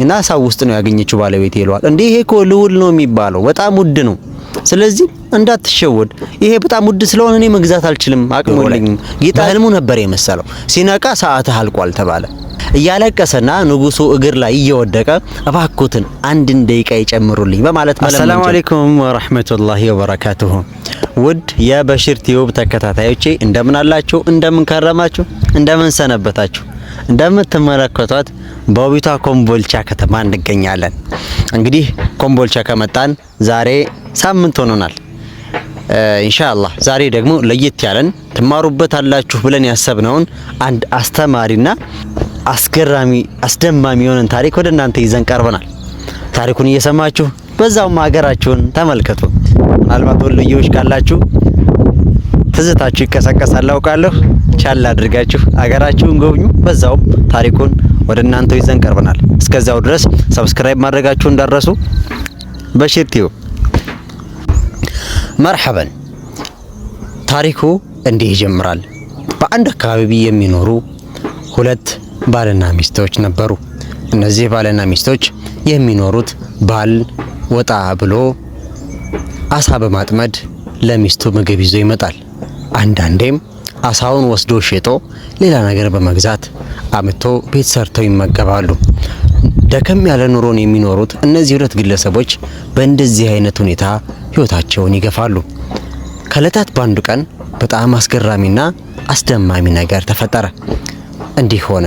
እና አሳው ውስጥ ነው ያገኘችው ባለቤት ይለዋል። እንዴ ይሄ እኮ ልዑል ነው የሚባለው፣ በጣም ውድ ነው። ስለዚህ እንዳትሸወድ፣ ይሄ በጣም ውድ ስለሆነ እኔ መግዛት አልችልም፣ አቅሙ የለኝም። ጌጣ ህልሙ ነበር የመሰለው። ሲነቃ ሰዓትህ አልቋል ተባለ። እያለቀሰና ንጉሱ እግር ላይ እየወደቀ እባክዎትን አንድን ደቂቃ ይጨምሩልኝ በማለት መለመን። السلام عليكم ورحمة الله وبركاته። ውድ የበሽር ቲዩብ ተከታታዮቼ እንደምን አላችሁ? እንደምን ከረማችሁ? እንደምን ሰነበታችሁ? እንደምትመለከቷት በውቢቷ ኮምቦልቻ ከተማ እንገኛለን። እንግዲህ ኮምቦልቻ ከመጣን ዛሬ ሳምንት ሆኖናል። ኢንሻአላህ ዛሬ ደግሞ ለየት ያለን ትማሩበታላችሁ ብለን ያሰብነውን አንድ አስተማሪና አስገራሚ አስደማሚ የሆነን ታሪክ ወደ እናንተ ይዘን ቀርበናል። ታሪኩን እየሰማችሁ በዛውም ሀገራችሁን ተመልከቱ። ምናልባት ወሎዬዎች ካላችሁ ትዝታችሁ ይቀሰቀሳል አውቃለሁ። ቻል አድርጋችሁ አገራችሁን ጎብኙ። በዛውም ታሪኩን ወደ እናንተ ይዘን ቀርበናል። እስከዚያው ድረስ subscribe ማድረጋችሁ እንዳትረሱ። በሽር ቲዩብ مرحبا። ታሪኩ እንዲህ ይጀምራል። በአንድ አካባቢ የሚኖሩ ሁለት ባልና ሚስቶች ነበሩ። እነዚህ ባልና ሚስቶች የሚኖሩት ባል ወጣ ብሎ አሳ በማጥመድ ለሚስቱ ምግብ ይዞ ይመጣል። አንዳንዴም አሳውን ወስዶ ሸጦ ሌላ ነገር በመግዛት አምጥቶ ቤት ሰርተው ይመገባሉ። ደከም ያለ ኑሮን የሚኖሩት እነዚህ ሁለት ግለሰቦች በእንደዚህ አይነት ሁኔታ ህይወታቸውን ይገፋሉ። ከእለታት በአንዱ ቀን በጣም አስገራሚና አስደማሚ ነገር ተፈጠረ። እንዲህ ሆነ።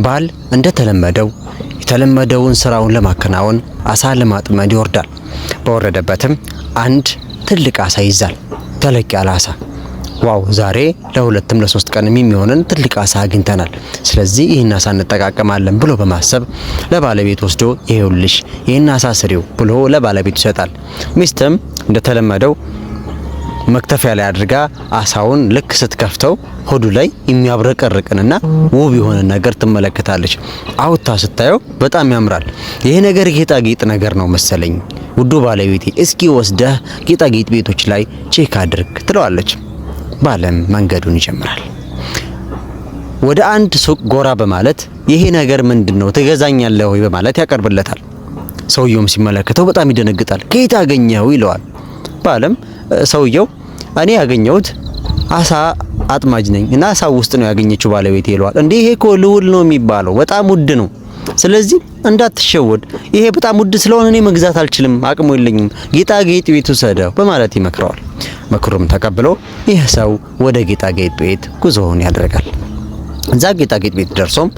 ባል እንደተለመደው የተለመደውን ስራውን ለማከናወን አሳ ለማጥመድ ይወርዳል። በወረደበትም አንድ ትልቅ አሳ ይይዛል። ተለቅ ያለ አሳ። Wow፣ ዛሬ ለሁለትም ለሶስት ቀንም የሚሆነን ትልቅ አሳ አግኝተናል። ስለዚህ ይህን አሳ እንጠቃቀማለን ብሎ በማሰብ ለባለቤት ወስዶ ይሄውልሽ ይህን አሳ ስሪው ብሎ ለባለቤቱ ይሰጣል። ሚስትም እንደተለመደው መክተፊያ ላይ አድርጋ አሳውን ልክ ስትከፍተው ሆዱ ላይ የሚያብረቀርቅንና ውብ የሆነ ነገር ትመለከታለች። አውጥታ ስታየው በጣም ያምራል። ይሄ ነገር ጌጣጌጥ ነገር ነው መሰለኝ፣ ውዱ ባለቤቴ እስኪ ወስደህ ጌጣጌጥ ቤቶች ላይ check አድርግ ትለዋለች። ባለም መንገዱን ይጀምራል። ወደ አንድ ሱቅ ጎራ በማለት ይሄ ነገር ምንድነው ትገዛኛለህ ወይ በማለት ያቀርብለታል። ሰውየውም ሲመለከተው በጣም ይደነግጣል። ከየት አገኘኸው ይለዋል። ባለም ሰውየው እኔ ያገኘሁት አሳ አጥማጅ ነኝ እና አሳ ውስጥ ነው ያገኘችው ባለቤቴ ይለዋል። እንዴ ይሄ እኮ ልዑል ነው የሚባለው፣ በጣም ውድ ነው። ስለዚህ እንዳትሸወድ፣ ይሄ በጣም ውድ ስለሆነ እኔ መግዛት አልችልም፣ አቅሙ የለኝም፣ ጌጣጌጥ ቤት ውሰደው በማለት ይመክረዋል። ምክሩም ተቀብሎ ይህ ሰው ወደ ጌጣጌጥ ቤት ጉዞውን ያደርጋል። እዛ ጌጣጌጥ ቤት ደርሶም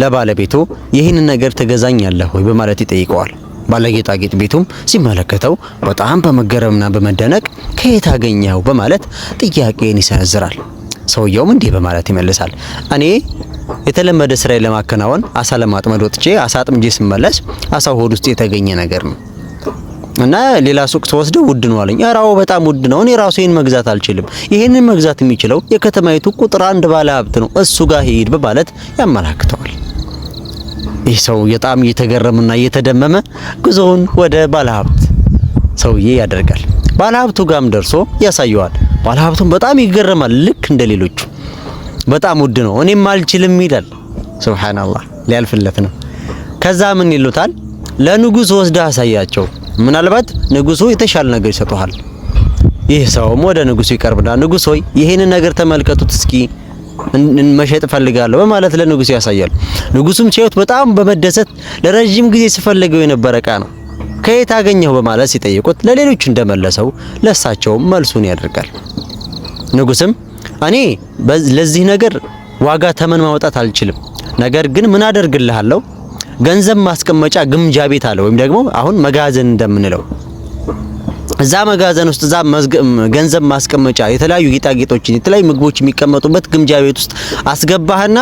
ለባለቤቱ ይህንን ነገር ትገዛኛለህ ወይ በማለት ይጠይቀዋል። ባለጌጣጌጥ ቤቱም ሲመለከተው በጣም በመገረምና በመደነቅ ከየት አገኘኸው በማለት ጥያቄን ይሰነዝራል። ሰውየውም እንዲህ በማለት ይመልሳል። እኔ የተለመደ ስራዬን ለማከናወን አሳ ለማጥመድ ወጥቼ አሳ አጥምጄ ስመለስ አሳው ሆድ ውስጥ የተገኘ ነገር ነው እና ሌላ ሱቅ ተወስደው ውድ ነው አለኝ። ኧረ አዎ በጣም ውድ ነው። እኔ ራሱ ይሄን መግዛት አልችልም። ይሄንን መግዛት የሚችለው የከተማይቱ ቁጥር አንድ ባለ ሀብት ነው፣ እሱ ጋር ሂድ በማለት ያመላክተዋል። ይህ ሰው በጣም እየተገረመና እየተደመመ ጉዞውን ወደ ባለሀብት ሰውዬ ያደርጋል። ባለሀብቱ ጋም ደርሶ ያሳየዋል። ባለሀብቱም በጣም ይገረማል። ልክ እንደሌሎቹ በጣም ውድ ነው፣ እኔም አልችልም ይላል። ሱብሃንአላህ ሊያልፍለት ነው። ከዛ ምን ይሉታል? ለንጉሱ ወስደህ አሳያቸው፣ ምናልባት ንጉሱ የተሻለ ነገር ይሰጡሃል። ይህ ሰውም ወደ ንጉሱ ይቀርብና ንጉስ ሆይ ይሄንን ነገር ተመልከቱት እስኪ መሸጥ እፈልጋለሁ በማለት ለንጉሱ ያሳያል። ንጉሱም ሲያዩት በጣም በመደሰት ለረጅም ጊዜ ስፈልገው የነበረ እቃ ነው፣ ከየት አገኘው በማለት ሲጠይቁት ለሌሎች እንደመለሰው ለሳቸውም መልሱን ያደርጋል። ንጉስም እኔ ለዚህ ነገር ዋጋ ተመን ማውጣት አልችልም፣ ነገር ግን ምን አደርግልሃለሁ ገንዘብ ማስቀመጫ ግምጃ ቤት አለ፣ ወይም ደግሞ አሁን መጋዘን እንደምንለው እዛ መጋዘን ውስጥ እዛ ገንዘብ ማስቀመጫ የተለያዩ ጌጣጌጦችን የተለያዩ ምግቦች የሚቀመጡበት ግምጃ ቤት ውስጥ አስገባህና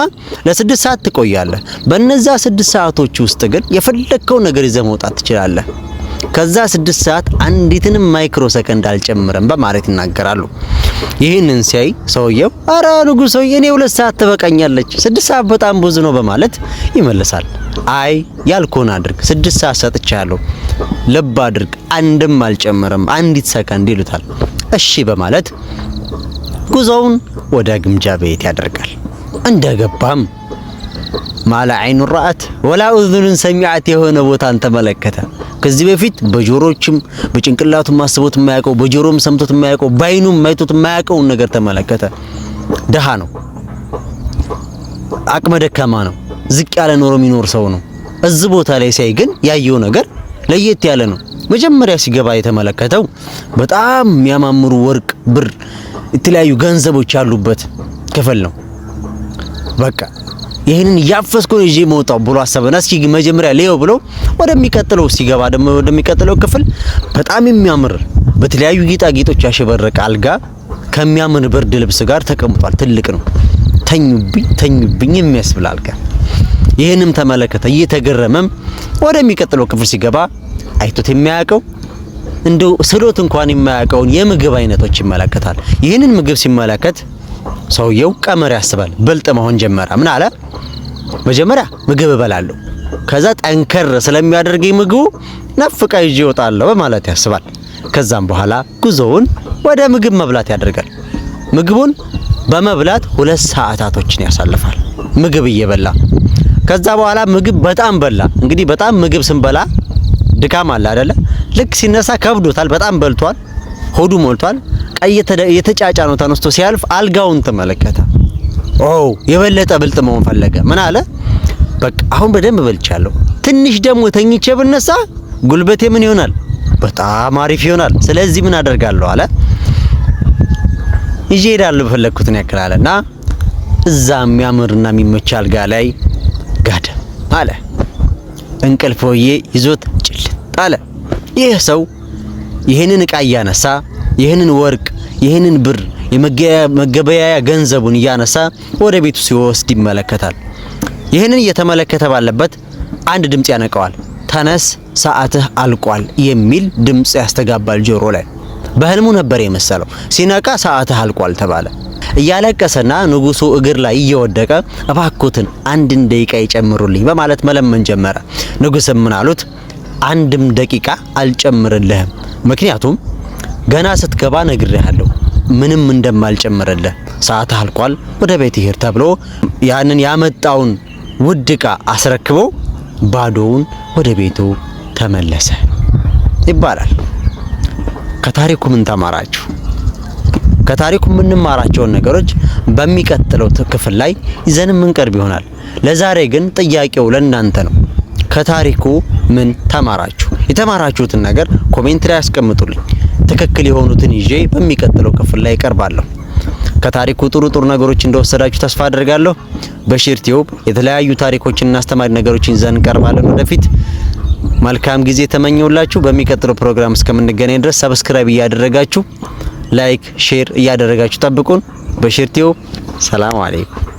ለ6 ሰዓት ትቆያለህ። በነዛ 6 ሰዓቶች ውስጥ ግን የፈለግከው ነገር ይዘህ መውጣት ትችላለህ። ከዛ 6 ሰዓት አንዲትንም ማይክሮ ሰከንድ አልጨምርም በማለት ይናገራሉ። ይህንን ሲያይ ሰውየው አረ ንጉሥ ሆይ እኔ 2 ሰዓት ትበቃኛለች፣ 6 ሰዓት በጣም ብዙ ነው በማለት ይመልሳል። አይ ያልኩህን አድርግ፣ 6 ሰዓት ሰጥቻለሁ፣ ልብ አድርግ፣ አንድም አልጨምርም፣ አንዲት ሰከንድ ይሉታል። እሺ በማለት ጉዞውን ወደ ግምጃ ቤት ያደርጋል። እንደገባም ما لا عين رأت ولا أذن سمعت የሆነ ቦታን ተመለከተ። ከዚህ በፊት በጆሮችም በጭንቅላቱም አስቦት የማያውቀው፣ በጆሮም ሰምቶት የማያውቀው፣ በአይኑም አይቶት የማያውቀውን ነገር ተመለከተ። ድሃ ነው፣ አቅመ ደካማ ነው፣ ዝቅ ያለ ኖሮ የሚኖር ሰው ነው። እዚህ ቦታ ላይ ሲያይ ግን ያየው ነገር ለየት ያለ ነው። መጀመሪያ ሲገባ የተመለከተው በጣም የሚያማምሩ ወርቅ፣ ብር፣ የተለያዩ ገንዘቦች ያሉበት ክፍል ነው። በቃ ይህንን እያፈስኩ ነው ይዤ መውጣው ብሎ አሰበና እስኪ መጀመሪያ ልየው ብሎ ወደሚቀጥለው ሲገባ ደግሞ ወደሚቀጥለው ክፍል በጣም የሚያምር በተለያዩ ጌጣጌጦች ያሸበረቀ አልጋ ከሚያምር ብርድ ልብስ ጋር ተቀምጧል። ትልቅ ነው። ተኙብኝ ተኙብኝ የሚያስብል አልጋ። ይህንም ተመለከተ። እየተገረመም ወደሚቀጥለው ክፍል ሲገባ አይቶት የማያውቀው፣ እንደው ስሎት እንኳን የማያውቀውን የምግብ አይነቶች ይመለከታል። ይህንን ምግብ ሲመለከት ሰውየው ቀመር ያስባል። ብልጥ መሆን ጀመረ። ምን አለ? መጀመሪያ ምግብ እበላለሁ፣ ከዛ ጠንከር ስለሚያደርገኝ ምግቡ ነፍቃ ይዤ እወጣለሁ በማለት ያስባል። ከዛም በኋላ ጉዞውን ወደ ምግብ መብላት ያደርጋል። ምግቡን በመብላት 2 ሰዓታቶችን ያሳልፋል፣ ምግብ እየበላ። ከዛ በኋላ ምግብ በጣም በላ። እንግዲህ በጣም ምግብ ስንበላ ድካም አለ አይደለ? ልክ ሲነሳ ከብዶታል፣ በጣም በልቷል፣ ሆዱ ሞልቷል። ቀይ የተጫጫነው ተነስቶ ሲያልፍ አልጋውን ተመለከተ። ኦ፣ የበለጠ ብልጥ መሆን ፈለገ። ምን አለ? በቃ አሁን በደንብ በልቻለሁ። ትንሽ ደግሞ ተኝቼ ብነሳ ጉልበቴ ምን ይሆናል? በጣም አሪፍ ይሆናል። ስለዚህ ምን አደርጋለሁ አለ፣ ይዤ እሄዳለሁ በፈለግኩትን ያክል አለና እዛ የሚያምርና የሚመች አልጋ ላይ ጋደም አለ። እንቅልፍ ወዬ ይዞት ጭልጥ አለ። ይህ ሰው ይህንን እቃ እያነሳ፣ ይህንን ወርቅ፣ ይህንን ብር፣ የመገበያያ ገንዘቡን እያነሳ ወደ ቤቱ ሲወስድ ይመለከታል። ይህንን እየተመለከተ ባለበት አንድ ድምጽ ያነቀዋል። ተነስ፣ ሰዓትህ አልቋል የሚል ድምጽ ያስተጋባል ጆሮ ላይ። በህልሙ ነበር የመሰለው። ሲነቃ ሰዓትህ አልቋል ተባለ። እያለቀሰና ንጉሱ እግር ላይ እየወደቀ እባኮትን አንድን ደቂቃ ይጨምሩልኝ በማለት መለመን ጀመረ። ንጉስም ምን አሉት? አንድም ደቂቃ አልጨምርልህም፣ ምክንያቱም ገና ስትገባ ነግሬሃለሁ ምንም እንደማልጨምርልህ፣ ሰዓትህ አልቋል፣ ወደ ቤት ሂድ ተብሎ ያንን ያመጣውን ውድ ዕቃ አስረክቦ ባዶውን ወደ ቤቱ ተመለሰ ይባላል። ከታሪኩ ምን ተማራችሁ? ከታሪኩ የምንማራቸውን ነገሮች በሚቀጥለው ክፍል ላይ ይዘን የምንቀርብ ይሆናል። ለዛሬ ግን ጥያቄው ለእናንተ ነው። ከታሪኩ ምን ተማራችሁ? የተማራችሁትን ነገር comment ላይ አስቀምጡልኝ። ትክክል የሆኑትን ይዤ በሚቀጥለው ክፍል ላይ እቀርባለሁ። ከታሪኩ ጥሩ ጥሩ ነገሮች እንደወሰዳችሁ ተስፋ አድርጋለሁ። በሽር ቲዩብ የተለያዩ ታሪኮችንና አስተማሪ ነገሮችን ይዘን እንቀርባለን ወደፊት። መልካም ጊዜ ተመኘሁላችሁ። በሚቀጥለው ፕሮግራም እስከምንገናኝ ድረስ subscribe እያደረጋችሁ፣ like፣ share እያደረጋችሁ ጠብቁን። በሽር ቲዩብ። ሰላም አለይኩም።